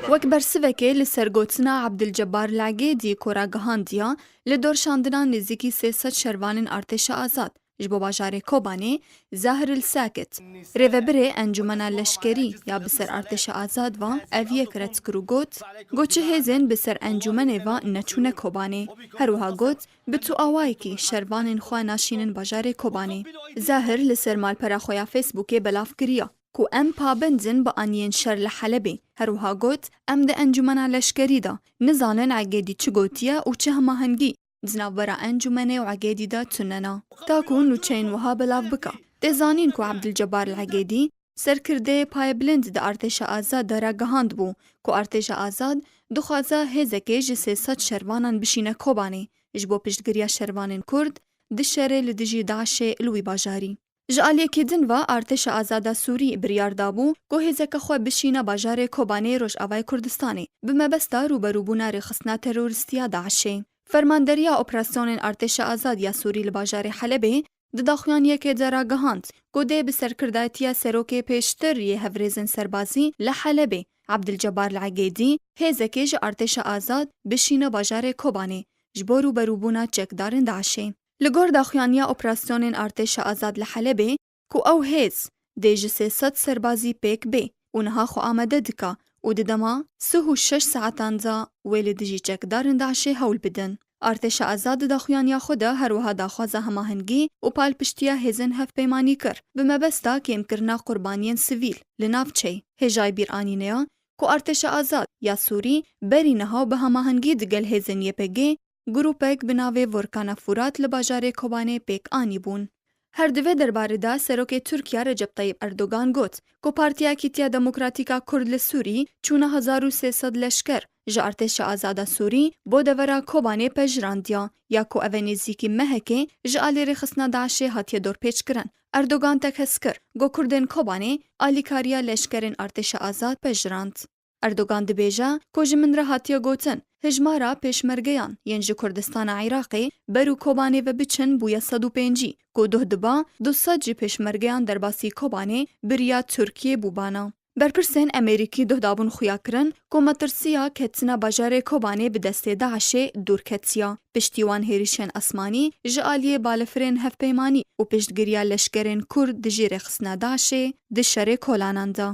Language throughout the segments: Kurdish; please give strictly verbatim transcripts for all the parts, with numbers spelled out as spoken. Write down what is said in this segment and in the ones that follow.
Wek bersivekê li ser gotina Abdulcebar Legêdî ku ragihandiya, li dor şandina nêzîkî sê sed şervanên artêşa azad ji bo bajarê Kobanê, Zahir El Sakit, rêvebirê Encûmena Leşkerî ya bi ser artêşa azad ve ev yek red kir û got, Got çi hêzên bi ser encûmenê ve neçûne Kobanê. Her wiha got, bi tu awayekî şervanên xwe naşînin bajarê Kobanê. Zahir li ser malpera xwe ya Facebookê belav kiriye ku em pabend in bi aniyên şer li Helebê. Her wiha got, Em di encûmena leşkerî de nizanin Egêdî çi gotiye û çi hemahengî di navbera encûmenê û Egêdî de tune ne. Ta ku nûçeyên wiha belav bike. Tê zanîn ku Abdulcebar Legêdî, serkirdeyê payebilind di artêşa azad de ragihand bû ku artêşa azad dixwaze hêzekê ji sê sed şervanan bişîne Kobanê ji bo piştgiriya şervanên Kurd di şerê li dijî DAIŞê li wî bajarî. Ji aliyekî din ve artêşa azada Sûrî biryar dabû ku hêzeke xwe bişîne bajarê Kobanê Rojavayê Kurdistanê bi mebesta rûberûbûna rêxistina terorîstî ya DAIŞê. Fermanderiya operasyonên artêşa azad ya Sûrî li bajarê Helebê di daxuyaniyekê de ragihand ku dê bi serkirdatiya serokê pêştir yê hevrêzên serbazî li Helebê Abdilcebar Legêdî hêzekê ji artêşa azad bişîne bajarê Kobanê ji bo rûberûbûna çekdarên DAIŞê. Li gor daxuyaniya operasyonên artêşa azad li Helebê ku ew hêz dê ji sê sed serbazî pêk bê û niha xwe amade dike û di dema sih û şeş saetan de wê li dijî çekdarên DAIŞê hewl bidin. Artêşa azad di daxuyaniya xwe de her wiha daxwaza hemahengî û palpiştiya hêzên hevpeymanî kir, bi mebesta kêmkirina qurbaniyên sivîl li navçeyê. Hêjayî bîranîne ye ku artêşa azad ya Sûrî berî niha bi hemahengî digel hêzên Y P G grûpek bi navê Vorkana Furat li bajarê Kobanê pêk anîbûn. Her di vê derbarê de serokê Tirkiye Recep Tayyip Erdogan got ku Partiya Yekîtiya Demokratîk a Kurd li Sûrî çûna hezar û sê sed leşker ji artêşa azada Sûrî bo devera Kobanê pejrandiya, ya ku ev e nêzîkî mehekê ji alî rêxistina DAIŞê hatiye dorpêçkirin. Erdogan tekez kir, got Kurdên Kobanê alîkariya leşkerên artêşa azad pejirand. Erdogan dibêje ku ji min re hatiye gotin, hijmara pêşmergeyan yên ji Kurdistana Iraqê ber û Kobanê ve biçin bûye sed û pêncî, ku duh diba du sed ji pêşmergeyan derbasî Kobanê bi riya Tirkiyê bûbana. Berpirsên Amerîkî duh dabûn xuya kirin ku metirsiya ketina bajarê Kobanê bi destê DAIŞê dûr ketiya. Piştî wan hêrişên esmanî ji aliyê balefirên hevpeymanî û piştgiriya leşkerên Kurd dijî rêxistina DAIŞê di şerê kolanan de.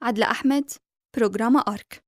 Adile Ehmed, Programa Ark.